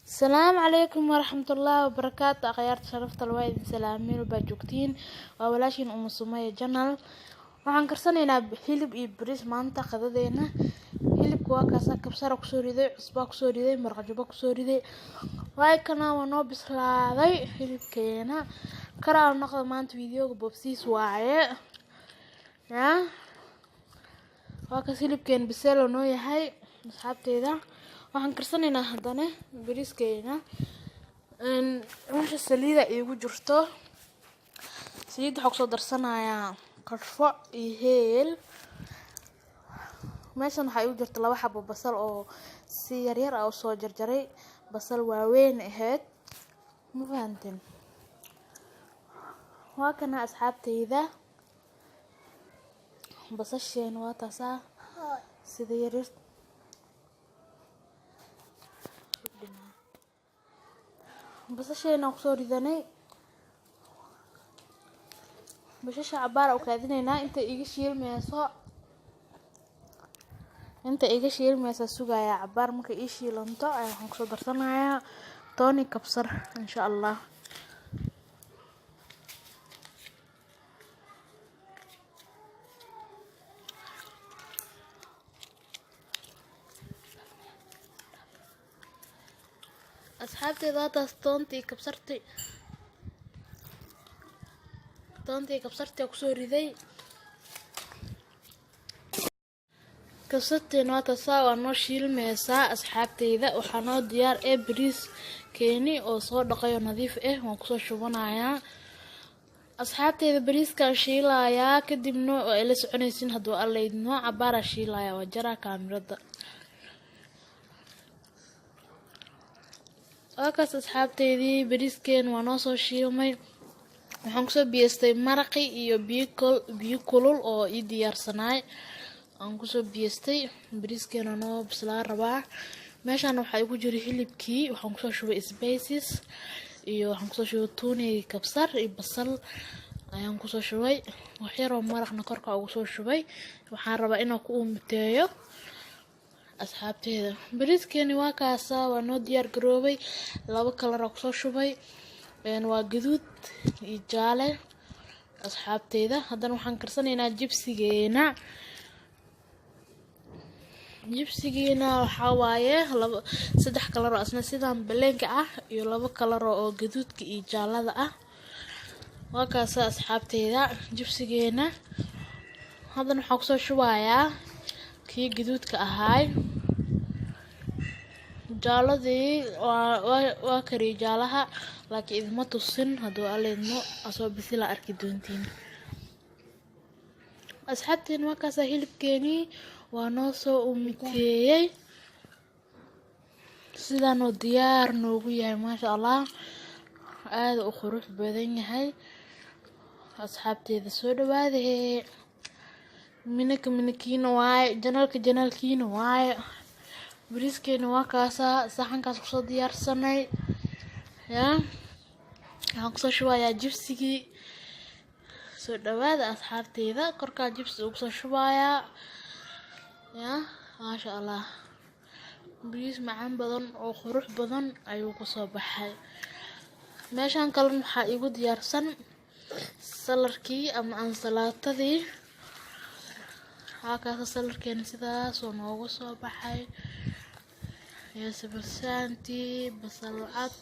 Asalaamu calaykum waraxmatullaahi wabarakaatu. Akhyaarta sharafta leh, waa idin salaameen baa joogtiin. Waa walaashiin Umu Sumaya Channel. Waxaan karsanaynaa hilib iyo bariis maanta qadadeena. Hilibka waa kaasa, kabsara kusoo riday, cusbaa kusoo riday, maraq juba kusoo riday. Waay kana, waa noo bislaaday hilibkeena. Karaa noqda maanta, videoga boobsiis waaye. Ya waa kaas, hilibkeena biseel oo noo yahay. Asxaabteeda, waxaan karsanaynaa haddana bariiskeena. Meesha saliida iigu jirto, saliidda waxaa kusoo darsanayaa qarfo iyo heel. Meeshan waxaa iigu jirta laba xabo basal oo si yaryar ah usoo jarjaray, basal waaweyn ahayd, ma fahanteen? Waa kana asxaabteyda, basasheena waa taasaa sida yaryar. Basasheena kusoo ridanay. Basasha cabaar u kaadineynaa inta iga shiilmeyso. Inta iga shiilmeysa sugayaa cabaar. Marka ii shiilanto ayaa waxaan kusoo darsanayaa toon iyo kabsar, insha Allah. Asxaabteeda, waa taas toontii kabsarti. Toontii kabsartii kusoo riday. Kabsarteena waa taasaa, waa noo shiilmeysaa. Asxaabteyda, waxaa noo diyaar ee bariis keeni oo soo dhaqay oo nadiif ah, waan kusoo shubanayaa. Asxaabteyda, bariiskaan shiilayaa, kadibna waa ila soconaysin hadduu Alla idmo. Cabaaraa shiilaya, waa jaraa kaamirada. Waa kaas asxaabteydii, bariiskeen waa noo soo shiilmay. Waxaan kusoo biyeystay maraqi iyo biyo kulul oo ii diyaarsanaay aan kusoo biyeystay. Bariiskeena noo bislaa rabaa. Meeshaan waxaa igu jira hilibkii. Waxaan kusoo shubay spices iyo waxaan kusoo shubay tuun iyo kabsar iyo basal ayaan kusoo shubay. Waxyaroo maraqna korka ugu soo shubay. Waxaan rabaa inaan ku umiteeyo. Asxaabteeda, bariiskeeni waa kaasa, waa noo diyaar garoobay. Laba kalar aa kusoo shubay, waa gaduud iyo jaale. Asxaabteeda, haddana waxaan karsanaynaa jibsigeena. Jibsigeena waxaa waaye laba saddex kalar oo asna sidaan baleenka ah iyo laba kalar oo gaduudka iyo jaalada ah. Waa kaasa asxaabteeda jibsigeena. Haddana waxaan kusoo shubayaa kii gaduudka ahaay. Jaaladii waa kariyay jaalaha, laakiin idima tusin. Hadduu Alla idmo, asoo bisila arki doontiin. Asxaabteena, waa kaasaa hilibkeenii, waa noo soo umiteeyey. Sidaanoo diyaar noogu yahay, maasha Allah, aada u qurux badan yahay. Asxaabteeda, soo dhawaadahee. Minaka minakiina waaye, channelka channelkiina waaye. Bariiskeena waa kaasaa, saxankaas kusoo diyaarsanay. Ya waxaan kusoo shubayaa jibsigii. Soo dhawaada asxaabteyda, korkaa jibsi ugu soo shubayaa. Ya maasha Allah, bariis macaan badan oo qurux badan ayuu kusoo baxay. Meeshaan kalena waxaa iigu diyaarsan salarkii ama ansalaatadii. Waa kaasa salarkeena, sidaasoo noogu soo baxay iyo sabalsaantii, basal cad,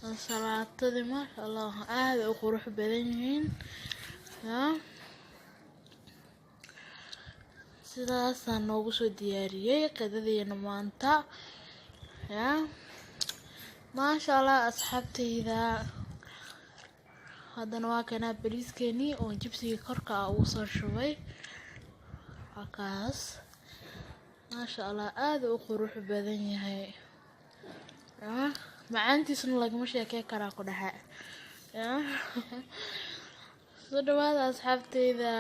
ansalaatadii. Maasha Allah, aada u qurux badan yihiin. Ya sidaasaa noogu soo diyaariyey qadadeena maanta. Ya maasha Allah asxaabteyda, haddana waa kanaa bariiskeenii oo jibsigii korka ah ugu soo shubay. Waa kaas, maasha Allah, aada u qurux badan yahay. Macaantiisna lagama sheekey karaa ku dhexe. Soo dhawaada asxaabteyda,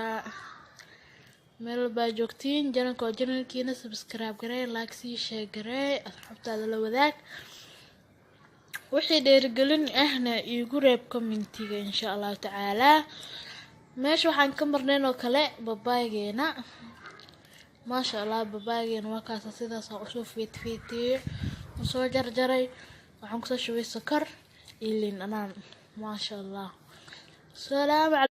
meel baa joogtiin. Channelka waa channelkiina. Subscribe garee, like sii, share garee, asxaabtaada la wadaag. Wixii dhiirigelin ahna iigu reeb commentiga, insha Allahu tacaalaa. Meesha waxaan ka marnayn oo kale babaaygeena. Maasha Allah, babaaygeena waa kaasa, sidaas usoo feetfeeteeyey, usoo jarjaray. Waxaan kusoo shubay sokor iyo liin dhanaan. Maasha Allah. Salaamu.